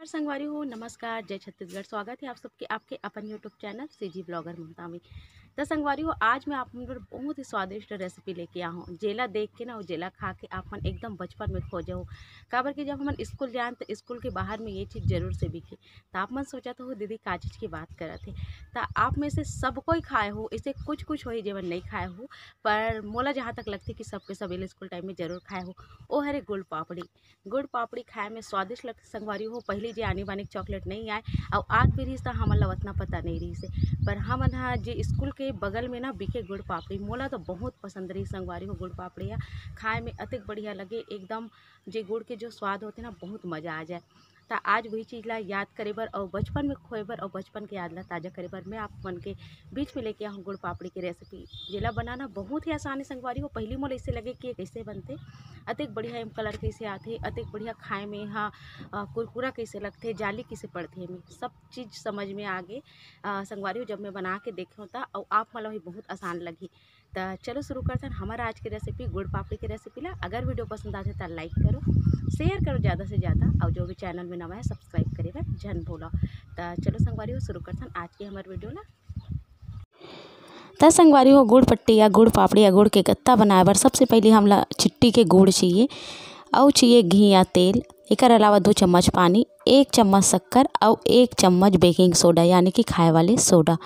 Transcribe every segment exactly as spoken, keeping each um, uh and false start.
संगवारी हो, नमस्कार, जय छत्तीसगढ़। स्वागत है आप सबके आपके अपन YouTube चैनल सीजी ब्लॉगर मुंगता में। त संगवारी हो, आज मैं आप मन बर बहुत ही स्वादिष्ट रेसिपी लेके आ हूँ, जेला देख के ना, जेला खा के आप मन एकदम बचपन में खो जाओ। काबर कि जब हमन स्कूल जान, त स्कूल के बाहर में ये चीज़ जरूर से बिके। त आप मन सोचत हो, "दीदी, का चीज़ की बात करत हे?" त आप में से सब कोई खाए हो, इसे कुछ कुछ होही जेमन नहीं खाए हो, पर मोला जहाँ तक लगथे कि सबके सब एला स्कूल टाइम में जरूर खाए हो, ओ हरे गुड़ पापड़ी। गुड़ पापड़ी खाए में स्वादिष्ट लगथे संगवारी हो। पहली जे आनी बानी के चॉकलेट नहीं आए, अउ आत भी रहिस त हमन ला ओतना पता नहीं रहिस हे। पर हमन ह जे स्कूल के बगल में ना बिके गुड़ पापड़ी, मोला तो बहुत पसंद रहिस संगवारी हो गुड़ पापड़ी ह। खाए में अतेक बढ़िया लगे, एकदम जे गुड़ के जो स्वाद होथे ना, बहुत मज़ा आ जाए। त आज वही चीज़ ला याद करे बर अउ बचपन में खोए बर अउ बचपन के याद ला ताज़ा करे बर मैं आप मन के बीच में लेके आहूँ गुड़ पापड़ी के रेसिपी, जेला बनाना बहुत ही आसान है संगवारी हो। पहली मोला इसे लगे कि ये कैसे बनथे, अतेक बढ़िया एम कलर कैसे आथे, अतेक बढ़िया खाए में हा, अ, कुरकुरा कैसे लगथे, जाली कैसे पड़थे, एमे सब चीज़ समझ में आ गे, अ, संगवारी हो, जब मैं बना के देखे हों त, अउ आप मन ला भी बहुत आसान लगही। त चलो शुरू करथन हमर आज के रेसिपी, गुड़ पापड़ी के रेसिपी ला। अगर वीडियो पसंद आथे त लाइक करो, शेयर करो ज़्यादा से ज़्यादा, अउ जो भी चैनल में नवा है सब्सक्राइब करे बर झन भूलो। त चलो संगवारी हो, शुरू करथन आज के हमर वीडियो ला। त संगवारी हो, गुड़ पट्टी या गुड़ पापड़ी या गुड़ के गत्ता बनाए बर सबसे पहले हमला चिट्टी के गुड़ चाहिए, अउ चाहिए घी या तेल। एकर अलावा दो चम्मच पानी, एक चम्मच शक्कर अउ एक चम्मच बेकिंग सोडा यानी कि खाए वाले सोडा।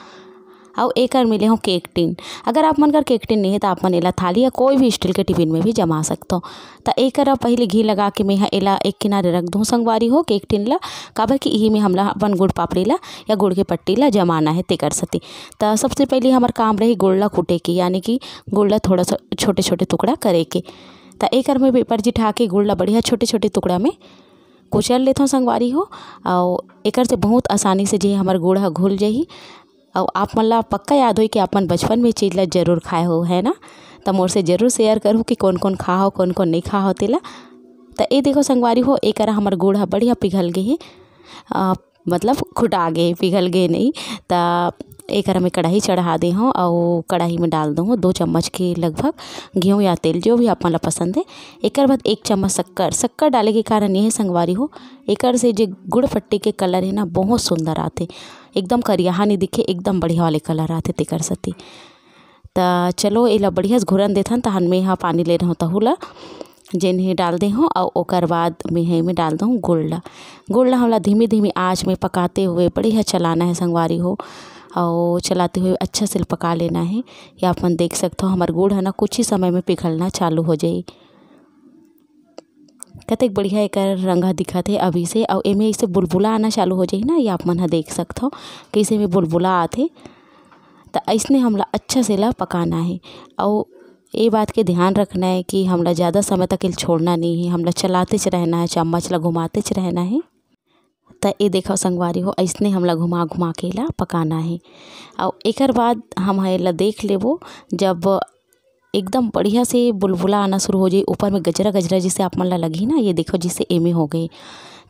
अउ एकर मिले हो केक टिन। अगर आप मन कर केक टिन नहीं है त आप मन एला थाली या कोई भी स्टील के टिफिन में भी जमा सकथो। त एकर अब पहले घी लगा के मैं ह एला एक किनारे रख दूँ संगवारी हो केक टिन ला, काबर कि इही में हमला अपन गुड़ पापड़ी ला या गुड़ के पट्टी ला जमाना है तेकर सेती। त सबसे पहले हमर काम रही गुड़ ला कूटे के, यानी कि गुड़ ला थोड़ा सा छोटे-छोटे टुकड़ा करे के। त एकर में पेपर जिठा के गुड़ ला बढ़िया छोटे-छोटे टुकड़ा में कुचल लेथों संगवारी हो, अउ एकर से बहुत आसानी से जे हमर गुड़ ह घुल जाही। अउ आप मन ला पक्का याद होही कि आप मन बचपन में चीज़ ला जरूर खाए हो, है ना? त मोर से जरूर शेयर करहू कि कौन-कौन खा हो, कौन-कौन नहीं खा हो तेला। त ए देखो संगवारी हो, एकर हमर गुड़ ह बढ़िया पिघल गे हे, अ, मतलब खुटा गे हे, पिघल गे नहीं। त एकर में कढ़ाई चढ़ा दे हूँ, अउ कढ़ाई में डाल दूँ दो चम्मच के लगभग घी या तेल, जो भी आप मन ला पसंद है। एकर बाद एक चम्मच शक्कर, शक्कर डाले के कारण ये है संगवारी हो, एकर से जे गुड़ पट्टी के कलर है ना, बहुत सुंदर आथे, एकदम करियाहा नहीं दिखे, एकदम बढ़िया वाले कलर आथे तेकर सेती। त चलो एला बढ़िया से घुरन देथन, तहन में हा पानी ले रहूँ तहू ला, जेन हे डाल दे हूँ, अउ ओकर बाद में हे में डाल दूँ गुड़ ला। गुड़ ला हमला धीमी धीमी आँच में पकाते हुए बढ़िया चलाना है संगवारी हो, अउ चलाते हुए अच्छा से पका लेना है। ये आप मन देख सकथो हमर गुड़ है ना कुछ ही समय में पिघलना चालू हो जाई। कतेक बढ़िया एकर रंग ह दिखत हे अभी से, अउ एमे इसे बुलबुला आना चालू हो जाही ना, ये आप मन ह देख सकथो कइसे एमे बुलबुला आथे। त अइसने हमला अच्छा से ला पकाना हे, अउ ए बात के ध्यान रखना हे कि हमला ज़्यादा समय तक एला छोड़ना नहीं हे, हमला चलातेच रहना हे, चम्मच ला घुमातेच रहना हे। त ए देखो संगवारी हो, अइसने हमला घुमा घुमा के एला पकाना हे। अउ एकर बाद हम ह एला देख लेबो, जब एकदम बढ़िया से बुलबुला आना शुरू हो जाई, ऊपर में गजरा गजरा जैसे आप मन ला लगही ना, ये देखो जैसे एमे हो गए।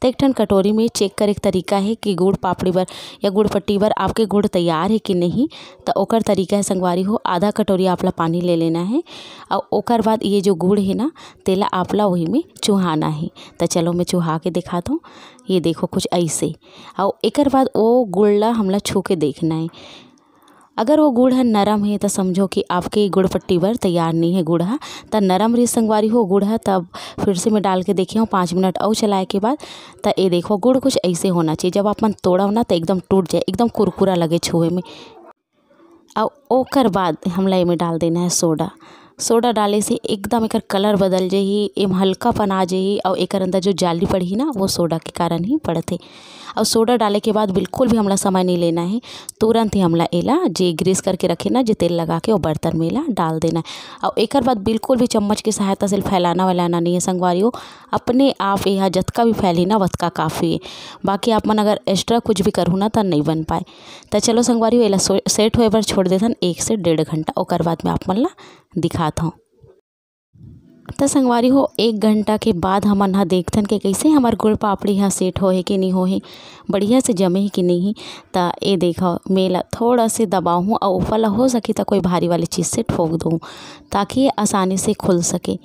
त एक ठन कटोरी में चेक करे के तरीका हे कि गुड़ पापड़ी बर या गुड़ पट्टी बर आपके गुड़ तैयार हे कि नहीं। त ओकर तरीका हे संगवारी हो, आधा कटोरी आप ला पानी ले लेना हे, अउ ओकर बाद ये जो गुड़ हे ना, तेला आप ला वही में चुहाना हे। त चलो मैं चुहा के दिखात हूँ। ये देखो कुछ ऐसे, अउ एकर बाद ओ गुड़ ला हमला छू के देखना हे। अगर वो गुड़ ह नरम हे, त समझो कि आपके गुड़ पट्टी बर तैयार नहीं हे गुड़ ह। त नरम रही संगवारी हो गुड़ ह, तब फिर से मैं डाल के देखे हूँ पाँच मिनट अउ चलाए के बाद। त ए देखो गुड़ कुछ ऐसे होना चाहिए, जब आप मन तोड़ो ना त एकदम टूट जाए, एकदम कुरकुरा लगे छुए में। अउ ओकर बाद हमला एमे डाल देना हे सोडा। सोडा डाले से एकदम एकर कलर बदल जाही, एम हल्कापन आ जाही, अउ एकर अंदर जो जाली पड़ही ना, वो सोडा के कारण ही पड़थे। अउ सोडा डाले के बाद बिल्कुल भी हमला समय नहीं लेना हे, तुरंत ही हमला एला जे ग्रीस करके रखे ना, जे तेल लगा के, वो बर्तन में एला डाल देना हे। अउ एकर बाद बिल्कुल भी चम्मच के सहायता से फैलाना वैलाना नहीं हे संगवारी हो, अपने आप एहा जतका भी फैलही ना, वतका काफ़ी हे। बाकी आप मन अगर एक्स्ट्रा कुछ भी करहू ना, त नहीं बन पाए। त चलो संगवारी हो, एला सो-, सेट होए बर छोड़ देथन एक से डेढ़ घंटा, ओकर बाद में आप मन ला दिखात हूँ। त संगवारी हो, एक घंटा के बाद हमन ह देखथन के कइसे हमर गुड़ पापड़ी ह set होहे के नइ होहे, बढ़िया से जमे हे कि नइ हे। त ए देखव, मैं एला थोड़ा से दबाहूँ अउ ऊपर ला हो सके त कोई भारी वाले चीज से ठोक दूँ, ताकि ये आसानी से खुल सके।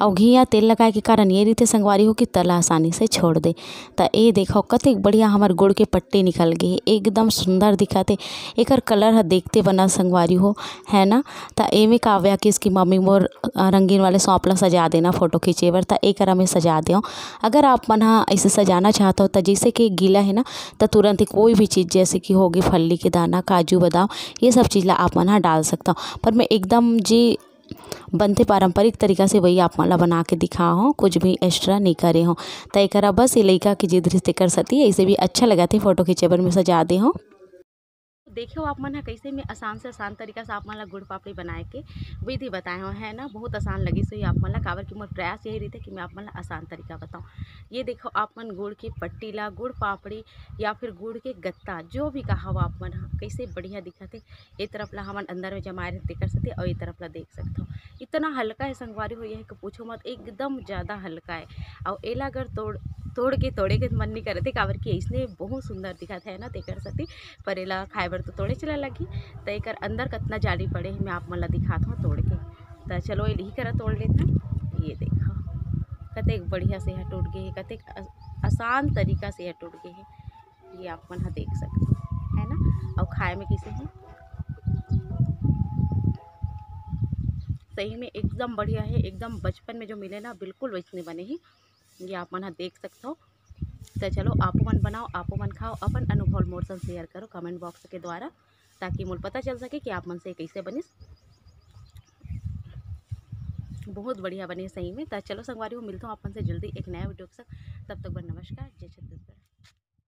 अउ घी या तेल लगाए के कारण ये रहिथे संगवारी हो कि तला आसानी से छोड़ दे। त ए देखव, कतेक बढ़िया हमर गुड़ के पट्टी निकल गे हे, एकदम सुंदर दिखत हे। एकर colour ह देखते बना संगवारी हो, है ना। त एमे काव्या किस की मम्मी मोर, अ, रंगीन वाले सौंप ला सजा देना फोटो खींचे बर, त ए करा में सजा देव। अगर आप मन ह ऐसे सजाना चाहत हो, त जैसे कि गीला है ना, त तुरंत ही कोई भी चीज़, जैसे कि होगे फल्ली के दाना, काजू, बादाम, ये सब चीज़ ला आप मन ह डाल सकत हो। पर मैं एकदम जी बनथे पारंपरिक तरीका से वही आप मन ला बना के दिखा हो, कुछ भी extra नहीं करे हो। त एकरा बस ये लइका के जिद रहिस तेकर सेती, ऐसे भी अच्छा लगथे फोटो खींचे बर मैं सजा दे हो। देखेव आप मन ह, कइसे मैं आसान से आसान तरीका से आप मन ला गुड़ पापड़ी बनाए के विधि बताए हो, है ना। बहुत आसान लगिस होही आप मन ला, काबर कि मोर प्रयास यही रहिथे कि मैं आप मन ला आसान तरीका बताऊँ। ये देखव, आप मन गुड़ के पट्टी ला, गुड़ पापड़ी या फिर गुड़ के गत्ता, जो भी कहाव आप मन ह, कइसे बढ़िया दिखत हे। ए तरफ ला हमन अंदर में जमाए रहिथे तेकर सेती, अउ ए तरफ ला देख सकथव, इतना हल्का है संगवारी हो, ये है कि पूछो मत, एकदम ज़्यादा हल्का है। अउ एला अगर तोड़, तोड़ के तोड़े के मन नहीं करत हे, काबर कि अइसने बहुत सुंदर दिखत है ना, तेकर सेती। पर एला खाए बर तो तोड़े चला लगही। त एकर अंदर कतना जाली पड़े हे, मैं आप मन ला दिखात हव तोड़ के। त चलो, एला ही करा तोड़ लेथन। ये देखव, कतेक बढ़िया से यह टूट गे हे, कतेक अस-, आसान तरीका से यह टूट गे हे। ये आप मन ह देख सकथव, है ना। अउ खाए में कइसे हे, सही में एकदम बढ़िया हे, एकदम बचपन में जो मिले ना, बिल्कुल वैसने बने हे। ये आप मन ह देख सकथव। त चलो, आपो मन बनाओ, आपो मन खाओ, अपन अनुभव मोर संग share करो comment box के द्वारा, ताकि मोला पता चल सके कि आप मन से कइसे बनिस। बहुत बढ़िया बने सही में। त चलो संगवारी हो, मिलथों आप मन से जल्दी एक नया video के साथ। तब तक बर नमस्कार, जय छत्तीसगढ़।